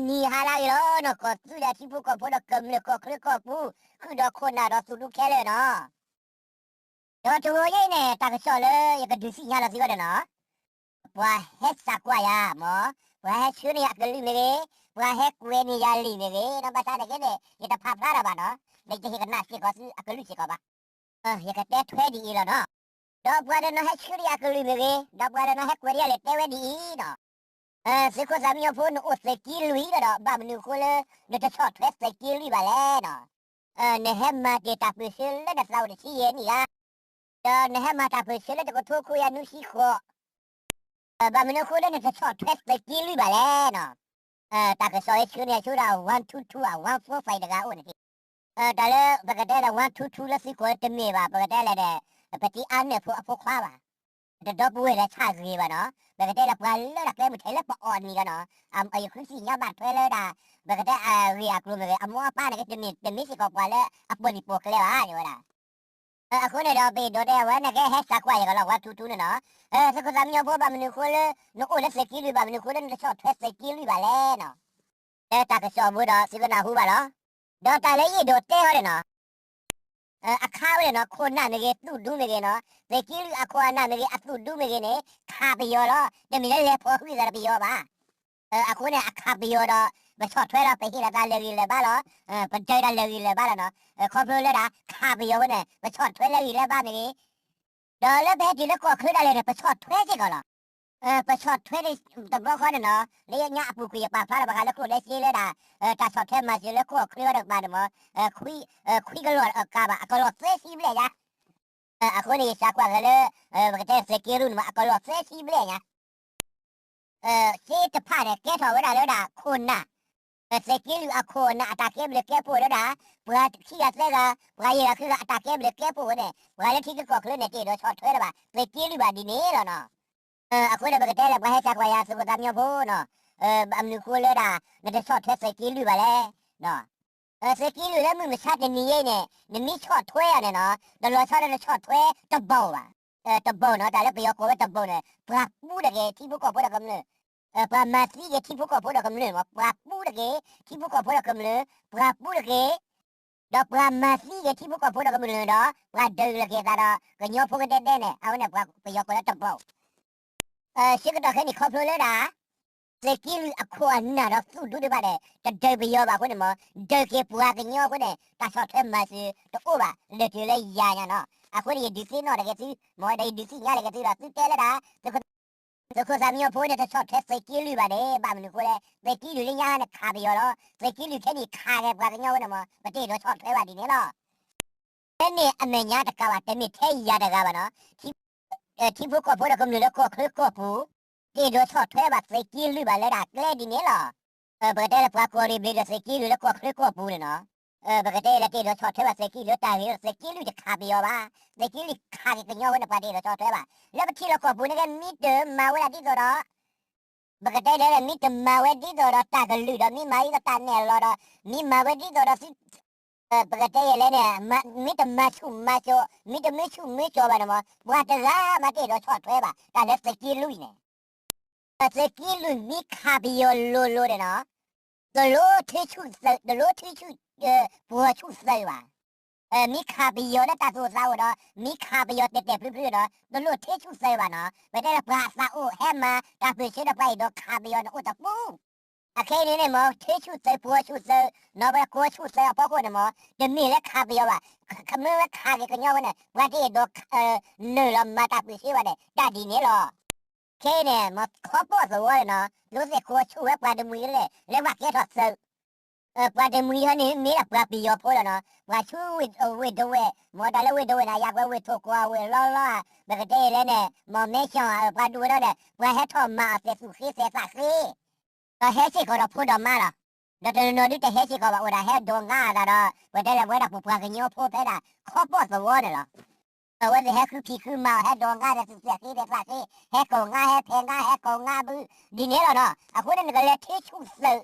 နံၤဟါလၢအဂ့ၤလီၤနီၤ, ကီၢ်သူလ့ၤအထံဖိကီၢ်ဖိဒီးကမျၢၢ်ကီၢ်ချၢကီၢ်ပူၤ, ဃုာ်ဒီးခိၣ်နၢ်ဒီးသူၣ်ဒူခဲလၢာ်နီၤ. ဒီးတဂီၤညါအံၤန့ၣ် တၢ်ကစီၣ်လၢယကဒုးသ့ၣ်ညါလီၤသုဂီၢ်န့ၣ်နီၤ, ပှၤဟဲစးကွၢ်ယၤမၢ်, ပှၤဟဲဆှၢန့ၢ်ယၤအကလုၢ်မ့ၢ်ဂ့ၤ, ပှၤဟဲကွဲးန့ၢ်ယၤလံာ်မ့ၢ်ဂ့ၤ, ဒီးဘၣ်ဆၣ်န့ၣ်က့န့ၣ် ယတဖးဖျါထီၣ်ဘၣ်နီၤ, ဒီးယတဟ့ၣ်ကနၣ်စ့ၢ်ကီးသုအကလုၢ်စ့ၢ်ကီးဘၣ်. ယကတဲထွဲဒ်အံၤလီၤနီၤ. ဒီးပှၤတနီၤဟဲဆှၢန့ၢ်ယၤအကလုၢ်မ့ၢ်ဂ့ၤ, ဒီးပှၤတနီၤဟဲကွဲးန့ၢ်ယၤလံာ်တဲဝဲဒ်အံၤနီၤ, သုးခိၣ်သးမံညီဖိ နအိၣ်သုးက့လွံၢ်လီၤဒီး ဘၣ်မနုၤအဃိလၢ နတဆီၣ်ထွဲသုးက့လွံၢ်ဘၣ်လဲၣ်နီၤ. နဟဲမၤတ့ၢ်တၢ်ပၢၢ်ဆၢလၢနသးအိၣ်တဆံယဲၢ်နံၣ်ဧါ, ဒီးနဟဲမၤတၢ်ပၢၢ်ဆၢလၢတကထိခွံကယၤနွံဆံဃိး ဘၣ်မနုၤအဃိလၢနတဆီၣ်ထွဲသုးက့လွံၢ်ဘၣ်လဲၣ်နီၤ. တၢ်ကစီၣ်အံၤဆှၢန့ၢ်ဆိဒီး one two two ဧါ one four five တဂၤအိၣ်န့ၣ်, တၢ်လၢပကတဲလၢ one two two လၢသုကိးတမ့ၢ်ဘၣ်, ပကတဲလၢဒီး ပတံၤအါနၢၣ်ဖိအဖိခွါဘၣ်, တဒီပုၢ်ဝဲၢ်လၢဆၣ်ဂ့ၤဘၣ်နီၤ, ပကတဲလၢပှၤလၢတၢ်ကျဲမုၢ်ထဲလၢပအီၣ်နံၤဒီးနီၤ, အယဃုသ့ၣ်ညါဘၣ်ထွဲလၢဒၣ် ပကတဲအဂ့ၢ်အကျိၤမ့ၢ်ဂ့ၤ, အမိၢ်အပၢ်န့ၣ်က့ တမ့ၢ်စ့ၢ်ကီးပှၤလၢအပိာ်လံာ်ပိာ်ကျဲဘၣ် ယဝဲဒၣ် အဃိန့ၣ်ဒီး ပအဲၣ်ဒိးတဲဝဲန့ၣ်က့ ဟဲစးကွၢ်ယၤကလီၤ one two two န့ၣ်နီၤ, သုးခိၣ်သးမံညီဖိ ဘၣ်မနုၤအဃိလၢ နအိၣ်လၢသုးက့လွံၢ် ဘၣ်မနုၤအဃိလၢနတဆီၣ်ထွဲသုးက့လွံၢ်ဘၣ်လဲၣ်နီၤ. တၢ်ကစီၣ်အဘူးဒီး သုကနၢ်ဟူဘၣ်လီၤ. ဒီးတၢ်လၢယအဲၣ်ဒိးတဲအီၤန့ၣ်နီၤ, အခါဝဲန့ၣ်နီၤ, ခိၣ်နၢ်မ့ၢ်ဂ့ၤ သူၣ်ဒူမ့ၢ်ဂ့ၤနီၤ, သုးက့လွံၢ်အခိၣ်အနၢ်မ့ၢ်ဂ့ၤ အသူၣ်ဒူမ့ၢ်ဂ့ၤန့ၣ် ခးပယီၤလီၤ. တမ့ၢ်လၢလဲၤဖီၣ်ဃံသးဒီးပယီၤဘၣ်. အဃိန့ၣ် အခးပယီၤဒီး ပဆီၣ်ထွဲဒီး ပဟ့ၣ်လီၤတၢ်လၢာ်ဂံၢ်လၢာ်ဘါလီၤ. ပဒုးတၢ်လၢာ်ဂံၢ်လၢာ်ဘါလီၤနီၤ. ခီဖျိလၢဒၣ် ခးပယီၤဝဲန့ၣ် ပဆီၣ်ထွဲလၢဂံၢ်လၢဘါမ့ၢ်ဂ့ၤ, ဒီးလၢပဟဲတုၤလၢကီၢ်ချၢဒၣ်လဲာ်န့ၣ် ပဆီၣ်ထွဲစ့ၢ်ကီးလီၤ. ပဆီၣ်ထွဲတဘျီဃီန့ၣ်နီၤ, လၢညါအပူၤကွံာ်ယပာ်ဖျါထီၣ်ဘၣ်ဃးလၢကျိၣ်လၢစ့လၢဒၣ် တၢ်ဆီၣ်ထွဲမၤစၢၤလၢကီၢ်ချၢဝဲတကပၤန့ၣ်မၢ်, ခွံကလီၢ်အကၤဘၣ် အကလီၢ်သၢဆံဘျဲၣ်ညါ. အဃိန့ၣ် ယစးကွၢ်က့ၤလၢ ပကတဲသုးက့လွံၢ်န့ၣ်မၢ် အကလီၢ်သၢဆံဘျဲၣ်ညါ. စ့တဖၣ်န့ၣ် ကဲထီၣ်ဝဲဒၣ်လၢဒၣ်ခိၣ်နၢ်, သုးက့လွံၢ်အခိၣ်အနၢ်အတၢ်ကဲဘျုးကဲဖှိၣ်လၢဒၣ် ပှၤခံဂၤသၢဂၤ ပှၤယဲၢ်ဂၤဃုဂၤအတၢ်ကဲဘျုးကဲဖှိၣ်ဝဲန့ၣ် ပှၤလၢထံဂုၤကီၢ်ချၢန့ၣ် တအဲၣ်ဒိးဆီၣ်ထွဲလၢၤဘၣ် သုးက့လွံၢ်ဘၣ်ဒ်န့ၣ်လီၤနီၤ. အဃိန့ၣ် ပကတဲလၢပှၤဟဲစးကွၢ်ယၤသုးခိၣ်သးမံညီဖိနီၤ, ဘၣ်မနုၤဃိလၢဒၣ် နတဆီၣ်ထွဲသုးက့လွံၢ်ဘၣ်လဲၣ်. သုးက့လွံၢ်လၢမုၢ်မဆါတနံၤအံၤန့ၣ် နမ့ၢ်ဆီၣ်ထွဲအီၤန့ၣ်နီၤ တလီၤဆီလၢနဆီၣ်ထွဲတဘီၣ်ဘၣ်. တဘီၣ်နီၤ တၢ်လၢပယီၤကိးဝဲတဘီၣ်န့ၣ် ပှၤပူတဂ့ၤ ထံဖိကီၢ်ဖိဒီးကမျၢၢ်, ပှၤမၤသံက့ၤထံဖိကီၢ်ဖိဒီးကမျၢၢ်မၢ် ပှၤပူတဂ့ၤ ထံဖိကီၢ်ဖိဒီးကမျၢၢ်, ပှၤပူတဂ့ၤ, ဒီးပှၤမၤသံက့ၤထံဖိကီၢ်ဖိဒီးကမျၢၢ်ဒီး ပှၤဒုးလိာ်က့ၤသးဒီး ကညီဖိကဒဲဒဲန့ၣ် အဝဲန့ၣ်ပှၤပယီၤကိးလၢတဘီၣ် ဆၢကတီၢ်ခဲအံၤန့ၣ် ခီဖျိလၢဒၣ် သုးက့လွံၢ်အခိၣ်အနၢ်ဒီးသူၣ်ဒူသ့ၣ်တဖၣ်န့ၣ် တဒုးပယီၤဘၣ်အဃိန့ၣ်မၢ် ဒုးက့ၤပှၤကညီအဃိန့ၣ် တၢ်ဆီၣ်ထွဲမၤစၢၤတအိၣ်ဘၣ် လၢာ်တုၤလၢယၤညါနီၤ. အဃိန့ၣ် ယဒုးသ့ၣ်နီၣ်တဂ့ၤသု မၢ်ဒီးယဒုးသ့ၣ်ညါတဂ့ၤသုဒီး သုတဲလၢဒၣ် သုးခိၣ်သးမံညီဖိန့ၣ် တဆီၣ်ထွဲသုးက့လွံၢ်ဘၣ်န့ၣ် ဘၣ်မနုၤအဃိလဲၣ် သုးက့လွံၢ်လၢညါန့ၣ် ခးပယီၤလီၤ. သုးက့လွံၢ်ခဲအံၤခးက့ၤပှၤကညီအဃိန့ၣ်မၢ် ပတအဲၣ်ဒိးဆီၣ်ထွဲဘၣ်ဒ်န့ၣ်လီၤ. ဖဲန့ၣ်အမဲာ်ညါတကးဘၣ် တမ့ၢ်ထဲယၤတဂၤဘၣ်နီၤ, ထံဖိကီၢ်ဖိဒီးကမျၢၢ်လၢကီၢ်ချၢကီၢ်ပူၤ တအဲၣ်ဒိးဆီၣ်ထွဲဘၣ်သုးက့လွံၢ်ဘၣ်လၢဒၣ်ကျဲဒ်န့ၣ်လီၤ. ပကတဲလၢပှၤကီၢ်ရ့ၣ်ဘျ့ဒီးသုးက့လွံၢ်လၢကီၢ်ချၢကီၢ်ပူၤန့ၣ်နီၤ, ပကတဲလၢတအဲၣ်ဒိးဆီၣ်ထွဲဘၣ်သုးက့လွံၢ်လၢတၢ်ဂ့ၤဒီး သုးက့လွံၢ်တခးပယီၤဘၣ်, သုးက့လွံၢ်ခးက့ၤကညီအဃိန့ၣ် ပှၤတအဲၣ်ဒိးဆီၣ်ထွဲဘၣ်. လၢပထံလီၢ်ကီၢ်ပူၤန့ၣ်က့ မ့ၢ်တမၤဝဲဒၣ်ဒ်သိးဒီး ပကတဲလၢ မ့ၢ်တမၤဝဲဒ်သိးဒီးတၢ်ကလုၢ်ဒီး မ့ၢ်မၤဒ်သိးတၢ်နဲၣ်လီၤဒီး မ့ၢ်မၤဝဲဒ်သိးဒီးသု ပကတဲယဲလဲၣ်န့ၣ် မ့ၢ်တမၤဆူၣ်မၤစိး မ့ၢ်တမၤဆူၣ်မၤစိးဘၣ်န့ၣ်မၢ် ပှၤတဂၤမးတအဲၣ်ဒိးဆီၣ်ထွဲဘၣ် တၢ်လၢသုးက့လွံၢ်န့ၣ် သုးက့လွံၢ်မ့ၢ်ခးပယီၤလိၤလိၤန့ၣ်နီၤ, တလိၣ်ထံဆူၣ်သုး တလိၣ်ထံဆူၣ် ပှီၤဆူၣ်သုးဘၣ်. မ့ၢ်ခးပယီၤလၢတၢ်သူၣ်အိၣ်သးအိၣ်ဒီး မ့ၢ်ခးပယီၤတဲာ်တဲာ်ဖျုဖျုဒီး တလိၣ်ထံဆူၣ်သုးဘၣ်နီၤ. ပတဲလၢပှၤအသးအိၣ်ဟဲမၤတၢ်ပၢၢ်ဆၢဒီးပှၤအဲၣ်ဒိးခးပယီၤန့ၣ်အိၣ်တပူၤ အခဲအံၤန့ၣ်မၢ် ထံဆူၣ်သုး ပှီၤဆူၣ်သုး နီၢ်ပှၤကိးဆူၣ်သုးအဖီခိၣ်န့ၣ်မၢ် တမ့ၢ်လၢခးပယီၤဘၣ်, မ့ၢ်ဝဲခးက့ၤကညီဝဲန့ၣ် ပှၤတအဲၣ်ဒိး နုာ်လီၤမၤတၢ်ပၢၢ်ဆၢဘၣ်န့ၣ် တၢ်ဒ်န့ၣ်လီၤ. ခဲအံၤန့ၣ် မ့ၢ်ခီပီၣ်သဝီန့ၣ်နီၤ ကျိသ့ၣ်ခိးဆူၣ်ဝဲပှၤတမှံၤလဲၣ် လၢပှၤကဲထီၣ်သုး ပှၤတမှံၤဟီန့ၣ် မ့ၢ်ဒၣ်ပှၤပယီၤဖိလီၤနီၤ, ပှၤဆူဝ့ၢ်ဒဝဲၢ် မ့ၢ်တၢ်လၢဝ့ၢ်ဒဝဲၢ်န့ၣ် ယၤပှၤဝ့ၢ်ထိၣ်ကီၢ်ဝ့ၢ်လီၤလီၤဧါ, ပကတဲလဲၣ်န့ၣ် မ့ၢ်မဲာ်ဆှး ပှၤဒူဝဲဒၣ်န့ၣ် ပှၤဟဲထီၣ်မၤအီၤသဲးသူၣ်ဃ့သဲးသးဃ့ ဒီးဟဲစ့ၢ်ကီးဒီးဖိဒီးမါလီၤ. ဒီးတနီၤနီၤဒုးတဟဲစ့ၢ်ကီးဘၣ် အိၣ်ဒၣ်ဟဲဒိးငါအသးဒီး ပတဲလၢပဝဲဒၣ်ပပှၤကညီဖိဖဲဒၣ် ခီပီၣ်သဝီန့ၣ်လီၤ. အဝဲသ့ၣ်ဟဲဃုဖံးဃုမၤအီၤ ဟဲဒိးငါဒီးသူၣ်သဲးဃ့ဒီးသးဃ့ ဟဲကိးငါ ဟဲဖဲးငါ ဟဲကိးငါဘု ဒ်န့ၣ်လီၤနီၤ. အဃိန့ၣ် နကလဲၤထံဆူၣ်သုး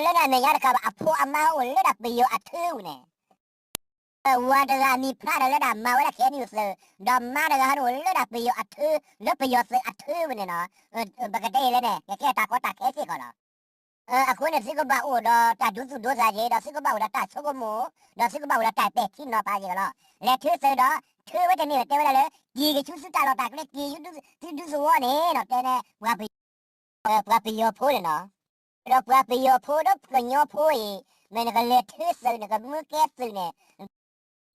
လၢန့ၣ်အမဲာ်ညါတကးဘၣ် အဖိအမါအိၣ်လၢဒၣ်ပယီၤအထၢပူၤန့ၣ် ဝၤတဂၤမံၤဖျါဒီးလၢဒၣ်မၤဝဲဒၣ် ခဲအံၤန့ၣ် သုး, ဒီးမါတဂၤဟီန့ၣ်အိၣ်လၢဒၣ်ပယီၤအထၢ လၢပယီၤသုးအထၢပူၤန့ၣ်နီၤ. ပကတဲအံၤလဲၣ်န့ၣ် ကကဲတၢ်ကီတၢ်ခဲစ့ၢ်ကီးလီၤ. အဃိန့ၣ် သုကဘၣ်အိၣ်ဒီးတၢ်ဒိသူၣ်ဒိသးက့ၤ, ဒီးသုကဘၣ်အိၣ်ဒီးတၢ်ဆိကမိၣ်, ဒီးသုကဘၣ်အိၣ်ဒီးတၢ်ပဲာ်ထံနီၤဖးက့ၤလီၤ. လဲၤထၢသုးဒီး ထၢဝဲတန့ၢ်ဘၣ် တဲဝဲဒၣ်လၢ က့ၤကဆူသုတၢ်လီၢ်တၢ်ကျဲ က့ၤဆူသုဒူသဝီန့ၣ် တဲန့ၣ် ပှၤပယီၤဖိန့ၣ်နီၤ. ဒီးပှၤပယီၤဖိဒီးကညီဖိအံၤ မ့ၢ်နကလဲၤထၢသုး နကမၢကဲသုးန့ၣ်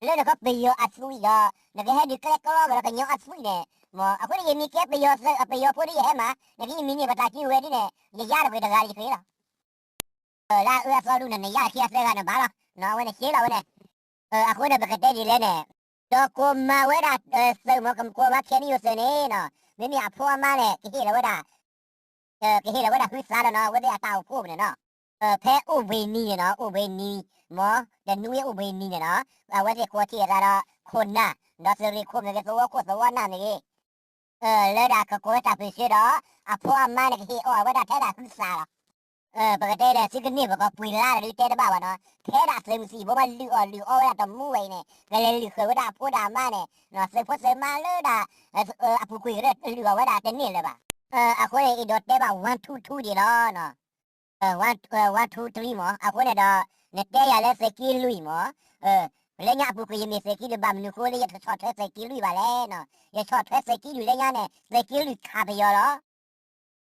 လၢနကပယီၤအသွံၣ်ဒီး နကဟဲဒုးကျဲကလီကဒီးကညီအသွံၣ်န့ၣ်, မ့ၢ်အဃိန့ၣ် ယမ့ၢ်ကဲပယီၤသုး ပယီၤဖိဒီးယဟဲမး, နကမ့ၢ်န့ၢ်ပတၢ်စုကဝဲၤဒ်န့ၣ် ယယါတပှဲၤတဂၤယဃ့လီၤ. လၢအအၢအသီဒူၣ်န့ၣ် နယါခံအသၢဂၤန့ၣ်ဘၣ်လီၤ, အဝဲန့ၣ်ရှဲလီၤဝဲန့ၣ်. အဃိန့ၣ် ပကတဲဒ်လဲၣ်န့ၣ်, ဒီးကိးမၤဝဲဒၣ်သုးမ့ၢ် ကိးမၤခဲနံယိၤသုးန့ၣ်နီၤ, မ့မ့ၢ်အဖိအမါန့ၣ် ကဟ့ၣ်လီၤဝဲဒၣ် ကဟ့ၣ်လီၤဝဲဒၣ်ဟုသးလီၤနီၤ, အဝဲသ့ၣ်အတၢ်အိၣ်ဖှိၣ်န့ၣ်နီၤ. ဖဲအိၣ်ဘှံးနံၤန့ၣ်နီၤ, အိၣ်ဘှံးနံၤ, မ့ၢ်တနွံအိၣ်ဘှံးနံၤန့ၣ်နီၤ, အဝဲသ့ၣ်ကိးထံၣ်အသးဒီး ခိၣ်နၢ်, ဒီးသုးရ့ၣ်ခိၣ်မ့ၢ်ဂ့ၤ သဝီခိၣ်သဝီနၢ်မ့ၢ်ဂ့ၤ, လၢဒၣ်ကကိးဝဲတၢ်ပၢၢ်ဆၢဒီး အဖိအမါန့ၣ် ကဟ့ၣ်အီၣ်ဝဲဒၣ်ထဲဒၣ်ဟုသးလီၤ. ပကတဲဒီး သုကန့ၢ်ပကီၢ်ပှ့ၤလါဒီး တဲတဘၣ်ဘၣ်နီၤ, ထဲဒၣ်သုးမုၢ်သံၣ်ဘိမး လုၢ်အီၣ်လုၢ်အီဝဲဒၣ်တမူဝဲအံၤန့ၣ် ကလဲၤလုၢ်ဃုာ်ဝဲဒၣ်အဖိဒၣ်အမါန့ၣ်, သုးဖိသုးမါလၢဒၣ် အပူၤကွံာ်ကရၢလုၢ်အီၣ်ဝဲဒၣ်တန့ၢ်လၢၤဘၣ်. အဃိန့ၣ် အဲၣ်ဒိးတဲဘၣ် one two three ဒံးလီၤ. one two three မ့ၢ်, အဃိန့ၣ်ဒီး နတဲယၤလၢသုးက့လွံၢ်မ့ၢ်, လၢညါအပူၤကွံာ်ယမ့ၢ်သုးက့လွံၢ်ဘၣ် မနုၤဃိလၢယတဆီၣ်ထွဲသုးက့လွံၢ်ဘၣ်လဲၣ်နီၤ, ယဆီၣ်ထွဲသုးက့လွံၢ်လၢညါန့ၣ် သုးက့လွံၢ်ခးပယီၤလီၤ.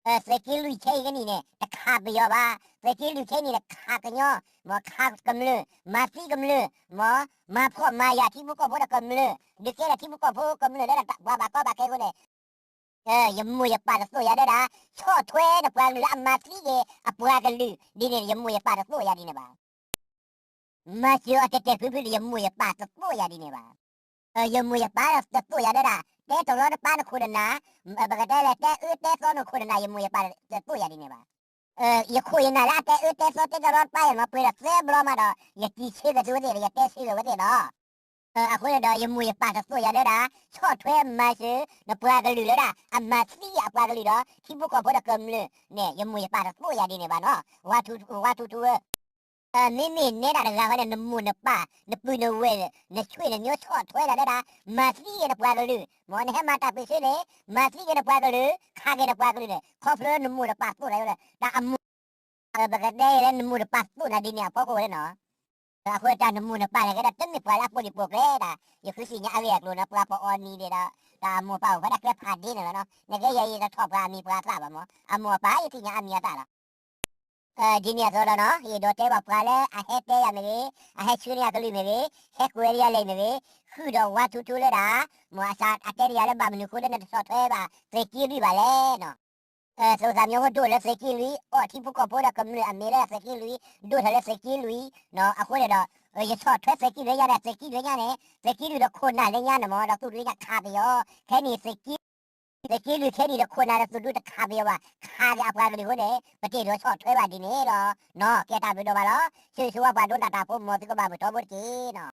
သုးက့လွံၢ်ခဲအံၤကနံၣ်န့ၣ် တခးပယီၤဘၣ်, သုးက့လွံၢ်ခဲအံၤန့ၣ် ခးကညီ, မ့ၢ်ခးကမျၢၢ်, မၤသံကမျၢၢ်, မ့ၢ်မၤဖှီၣ်မၤယာ်ထံဖိကီၢ်ဖိဒီးကမျၢၢ်, ဒုးကဲထီၣ်ထံဖိကီၢ်ဖိကမျၢၢ်လၢပှၤဘၣ်ကီဘၣ်ခဲအဃိန့ၣ် ယမိၢ်ယပၢ်တသိၣ်ယၤဒၣ်ဒၣ်, ဆီၣ်ထွဲနပှၤကလုာ်လၢအမၤသံက့ၤအပှၤကလုာ်ဒ်န့ၣ် ယမိၢ်ယပၢ်တသိၣ်ယၤဒ်န့ၣ်ဘၣ်. မၤစၢၤအီၤတဲာ်တဲာ်ဖျုးဖျုးန့ၣ် ယမိၢ်ယပၢ်တသိၣ်ယၤဒ်န့ၣ်ဘၣ်. ယမိၢ်ယပၢ်တသိၣ်ယၤဒၣ်ဒၣ်, တဲတရီတပါနခိၣ်နနၢ်, ပကတဲလဲၣ် တဲအၢတဲသီနခိၣ်နနၢ် ယမိၢ်ယပၢ်တသိၣ်ယၤဒ်န့ၣ်ဘၣ်. ယခိၣ်ယနၢ်လၢအတဲအၢတဲသီတဲတရီတပါယၤမ့ၢ်ပှဲၤဒီးသၢဘျီမးဒီး ယစံးဆၢက့ၤသုဝဲသ့ၣ်ဒီး ယတဲဆၢက့ၤဝဲသ့ၣ်လီၤ. အဃိန့ၣ်ဒီး ယမိၢ်ယပၢ်တသိၣ်ယၤဒၣ်ဒၣ်, ဆီၣ်ထွဲမၤစၢၤ နပှၤကလုာ်လၢဒၣ် အမၤသံအပှၤကလုာ်ဒီး ထံဖိကီၢ်ဖိဒီးကမျၢၢ်န့ၣ် ယမိၢ်ယပၢ်တသိၣ်ယၤဒ်န့ၣ်ဘၣ်နီၤ, ဝါထူထူဧၢ. မ့မ့ၢ်နဲဒၣ်တဂၤဃီန့ၣ် နမိၢ်နပၢ် နပုၢ်နဝဲၢ် နဆွေနမျိုးဆီၣ်ထွဲတၢ်ဒၣ်ဒၣ်, မၤသံက့ၤနပှၤကလုာ်, မ့ၢ်နဟဲမၤတၢ်ပၢၢ်ဆၢန့ၣ် မၤသံက့ၤနပှၤကလုာ်, ခးက့ၤနပှၤကလုာ်န့ၣ် ခီဖျိနမိၢ်နပၢ်သိၣ်တၢ်ယၤလၢ တၢ်အမိၢ် ပကတဲလၢနမိၢ်နပၢ်သိၣ်နၤဒ်န့ၣ်အဖီခိၣ်ဝဲန့ၣ်နီၤ. အဃိတၢ်နမိၢ်နပၢ်န့ၣ်ကဲဒၣ်တမ့ၢ်ပှၤလၢအပိာ်လံာ်ပိာ်ကျဲဒၣ်, ယဃုသ့ၣ်ညါအဂ့ၢ်အကျိၤနီၤ, ပှၤပအီနံၤဒဲးဒီး တၢ်အမိၢ်ပၢ်အိၣ်ဖဲဒၣ်ကျဲဖးဒ့န့ၣ်လီၤနီၤ, နကဲယဲယတထီၣ်ပှၤအမံၤပှၤအသၣ်ဘၣ်မ့ၢ်, အမိၢ်အပၢ်ယသ့ၣ်ညါအမံၤအသၣ်လီၤ. ဒ်န့ၣ်အသိးဒီးနီၤ, ယအဲၣ်ဒိးတဲဘၣ်ပှၤလၢအဟဲတဲယၤမ့ၢ်ဂ့ၤ, အဟဲဆှၢန့ၢ်ယၤကလုၢ်မ့ၢ်ဂ့ၤ, ဟဲကွဲးလၢယၤလဲၣ်မ့ၢ်ဂ့ၤ, ဃုာ်ဒီးဝါထူထူလၢဒၣ်, မ့ၢ်အစးအတဲန့ၢ်ယၤလၢဘၣ်မနုၤဃိလၢနတဆီၣ်ထွဲဘၣ်သုးက့လွံၢ်ဘၣ်လဲၣ်နီၤ. သုးသးမံဖိဒိၣ်လၢသုးက့လွံၢ်, အီၣ်ထံဖိကီၢ်ဖိဒီးကမျၢၢ်အမ့ၢ်လၢသုးက့လွံၢ်, ဒိၣ်ထီၣ်လၢသုးက့လွံၢ်, အဃိန့ၣ်ဒီး ယဆီၣ်ထွဲသုးက့လွံၢ်ညါန့ၣ်, သုးက့လွံၢ်ညါန့ၣ်, သုးက့လွံၢ်ဒီးခိၣ်နၢ်လၢညါန့ၣ်မ့ၢ် ဒီးသုးက့လွံၢ်ညါခးပယီၤ, ခဲန့ၣ် သုးက့လွံၢ်ခဲန့ၣ်ဒီးခိၣ်နၢ်ဒီးသုးဒူတခးပယီၤဘၣ်, ခးက့ၤအပှၤကလုာ်အဃိန့ၣ် ပတအဲၣ်ဒိးဆီၣ်ထွဲဘၣ်ဒ်န့ၣ်လီၤ. နီၤ, ကဲတၢ်ဘျုးဒိၣ်မးလီၤ. ဆၢဂ့ၤဆၢဝါပှၤဒိကနၣ်တၢ်ဖိ မ်သုကဘၣ်မုာ်ထီဘိတက့ၢ်နီၤ.